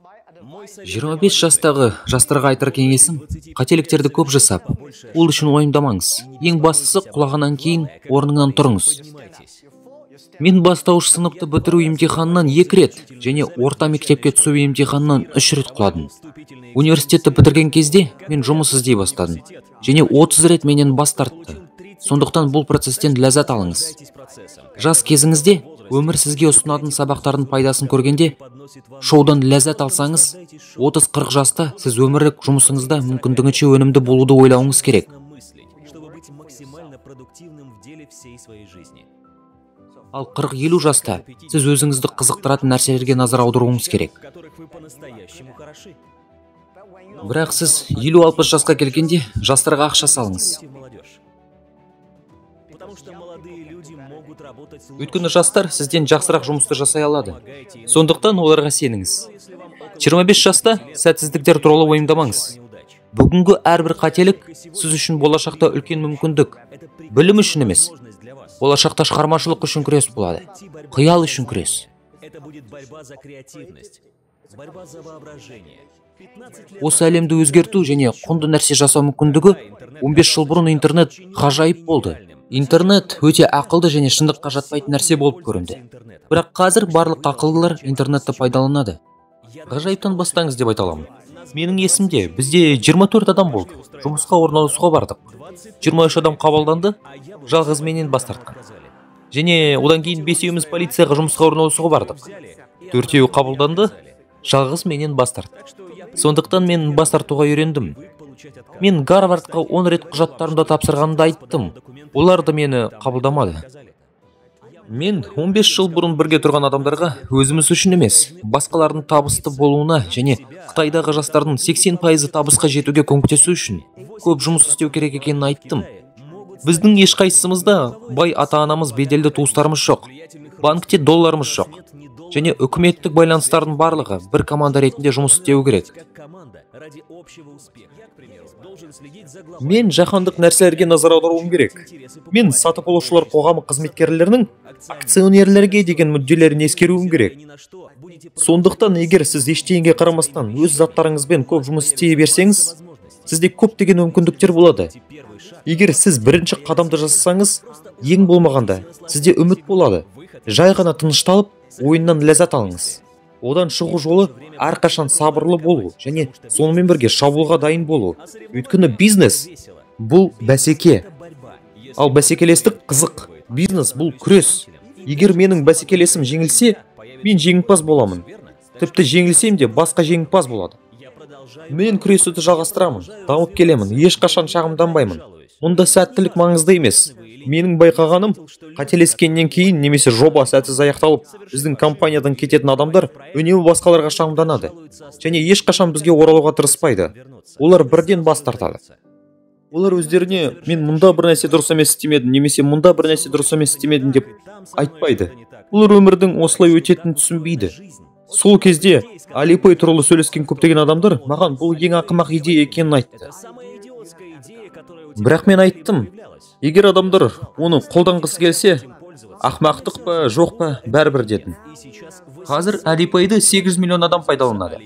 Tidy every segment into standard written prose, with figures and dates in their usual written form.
25 жастағы жастарға айтар кеңесім, қателіктерді көп жасап, ол үшін уайымдамаңыз. Ең бастысы, құлағаннан кейін орныңнан тұрыңыз. Мен бастауыш сыныпты бітіру емтиханынан 2 рет және орта мектепке түсу емтиханынан 3 рет құладым. Университетті бітірген кезде мен жұмыс іздей бастадым және 30 рет менен бас тартты. Сондықтан бұл процестен ләззат алыңыз. Жас кезіңізде өмір сізге ұсынатын сабақтардың пайдасын көргенде, шоудан ләззат алсаңыз, 30-40 жаста сіз өмірлік жұмысыңызда мүмкіндігінше өнімді болуды ойлауыңыз керек. Ал 40-50 жаста сіз өзіңізді қызықтыратын нәрселерге назар аударуыңыз керек. Бірақ сіз 50-60 жасқа келгенде жастарға ақша салыңыз. Өйткені жастар сізден жақсырақ жұмысты жасай алады. Сондықтан оларға сеніңіз. 25 жаста сәтсіздіктер туралы уайымдамаңыз. Бүгінгі әрбір қателік сіз үшін болашақта үлкен мүмкіндік. Білім үшін емес, болашақта шығармашылық үшін күрес болады. Қиял үшін күрес. Осы әлемді өзгерту және құнды нәрсе жасау мүмкіндігі 15 жыл бұрын интернет ғажайып болды. Интернет өте ақылды және шындыққа жатпайтын нәрсе болып көрінді. Бірақ қазір барлық ақылдылар интернетті пайдаланады. Ғажайыптан бастаңыз деп айта аламын. Менің есімде, бізде 24 адам болды. Жұмысқа орналасуға бардық. 23 адам қабылданды, жалғыз менен бас тартқан. Және одан кейін 5-еуміз полицияға жұмысқа орналасуға бардық. 4-еуі қабылданды, жалғыз менен бас тартты. Сондықтан мен бас тартуға үйрендім. Мен Гарвардқа 10 рет құжаттарымды тапсырғанымды айттым. Олар да мені қабылдамады. Мен 15 жыл бұрын бірге тұрған адамдарға өзіміз үшін емес, басқалардың табысты болуына және Қытайдағы жастардың 80% табысқа жетуге көмектесу үшін көп жұмыс істеу керек екенін айттым. Біздің ешқайсымызда бай ата-анамыз, беделді туыстарымыз жоқ, банкте долларымыз жоқ. Және үкіметтік байланыстардың барлығы бір команда ретінде жұмыс істеу керек. Мен жаһандық нәрселерге назар аударуым керек. Мен сатып алушылар қоғамы қызметкерлерінің акционерлерге деген мүдделерін ескеруім керек. Сондықтан егер сіз ештеңеге қарамастан өз заттарыңызбен көп жұмыс істей берсеңіз, сізде көптеген мүмкіндіктер болады. Егер сіз бірінші қадамды жасасаңыз, ең болмағанда сізде үміт болады. Жай ғана тынышталып, ойыннан ләззат алыңыз. Одан шығу жолы әрқашан сабырлы болу және сонымен бірге шабуылға дайын болу. Өйткені бизнес бұл бәсеке. Ал бәсекелестік қызық. Бизнес бұл күрес. Егер менің бәсекелесім жеңілсе, мен жеңімпаз боламын. Тіпті жеңілсем де басқа жеңімпаз болады. Мен күресуді жалғастырамын, дамып келемін, ешқашан шағымданбаймын. Мұнда сәттілік маңызды емес. Менің байқағаным, қателескеннен кейін немесе жоба сәтсіз аяқталып, біздің компаниядан кететін адамдар үнемі басқаларға шағымданады және ешқашан бізге оралуға тырыспайды. Олар бірден бас тартады. Олар өздеріне мен мұнда бір нәрсе дұрыс емес істемедім немесе мұнда бір нәрсе дұрыс емес істемедім деп айтпайды. Олар өмірдің осылай өтетінін түсінбейді. Сол кезде Alipay туралы сөйлескен көптеген адамдар маған бұл ең ақымақ идея екенін айтты. Бірақ мен айттым, егер адамдар оны қолданғысы келсе, ақмақтық па, жоқ па, бәрібір дедім. Қазір Alipay'ды 8 миллион адам пайдаланады.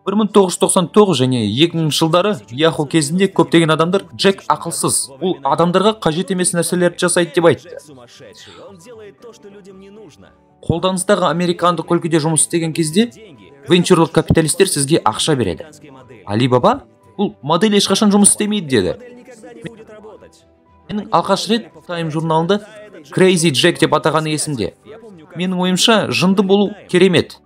1999 және 2000 жылдары Yahoo кезінде көптеген адамдар Джек ақылсыз, ол адамдарға қажет емес нәрселерді жасайды деп айтты. Қолданыстағы американдық үлгіде жұмыс істеген кезде венчурлық капиталистер сізге ақша береді. Alibaba бұл модель ешқашан жұмыс істемейді деді. Менің алғаш рет Time журналында Crazy Jack деп атағаны есімде. Менің ойымша, жынды болу керемет.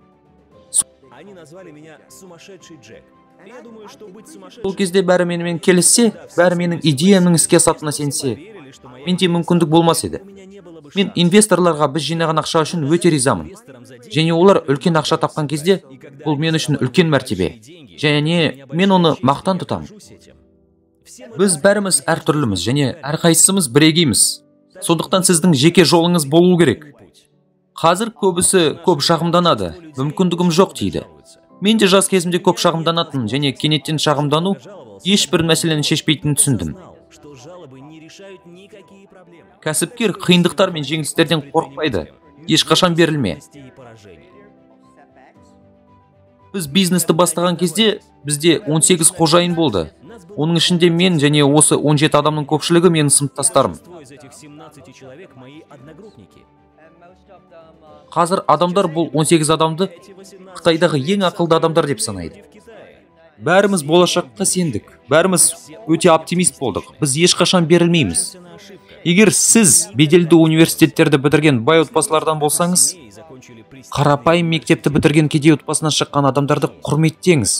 Сол кезде бәрі менімен келіссе, бәрі менің идеямның іске асатынына сенсе, менде мүмкіндік болмас еді. Мен инвесторларға біз жинаған ақша үшін өте ризамын. Және олар үлкен ақша тапқан кезде, бұл мен үшін үлкен мәртебе. Және мен оны мақтан тұтамын. Біз бәріміз әртүрліміз және әрқайсымыз бірегейміз. Сондықтан сіздің жеке жолыңыз болу керек. Қазір көбісі көп шағымданады, мүмкіндігім жоқ дейді. Мен де жас кезімде көп шағымданатын және кенеттен шағымдану ешбір мәселені шешпейтінін түсіндім. Кәсіпкер қиындықтар мен жеңілістерден қорықпайды, ешқашан берілме. Біз бизнесті бастаған кезде бізде 18 қожайын болды. Оның ішінде мен және осы 17 адамның көпшілігі менің сыныптастарым. Қазір адамдар бұл 18 адамды Қытайдағы ең ақылды адамдар деп санайды. Бәріміз болашаққа сендік, бәріміз өте оптимист болдық, біз ешқашан берілмейміз. Егер сіз беделді университеттерді бітірген бай отбасылардан болсаңыз, қарапайым мектепті бітірген кедей отбасынан шыққан адамдарды құрметтеңіз.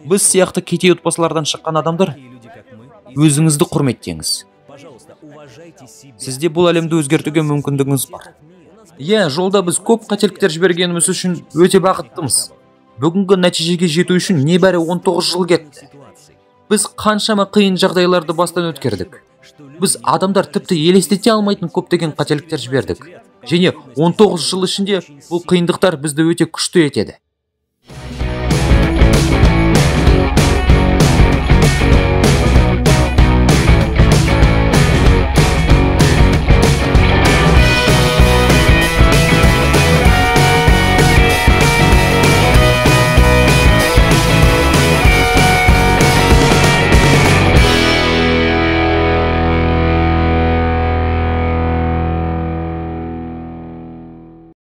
Біз сияқты кедей отбасылардан шыққан адамдар, өзіңізді құрметтеңіз. Сізде бұл әлемді өзгертуге мүмкіндігіңіз бар. Иә, жолда біз көп қателіктер жібергеніміз үшін өте бақыттымыз. Бүгінгі нәтижеге жету үшін небәрі 19 жыл кетті. Біз қаншама қиын жағдайларды бастан өткердік. Біз адамдар тіпті елестете алмайтын көптеген қателіктер жібердік. Және 19 жыл ішінде бұл қиындықтар бізді өте күшті етеді.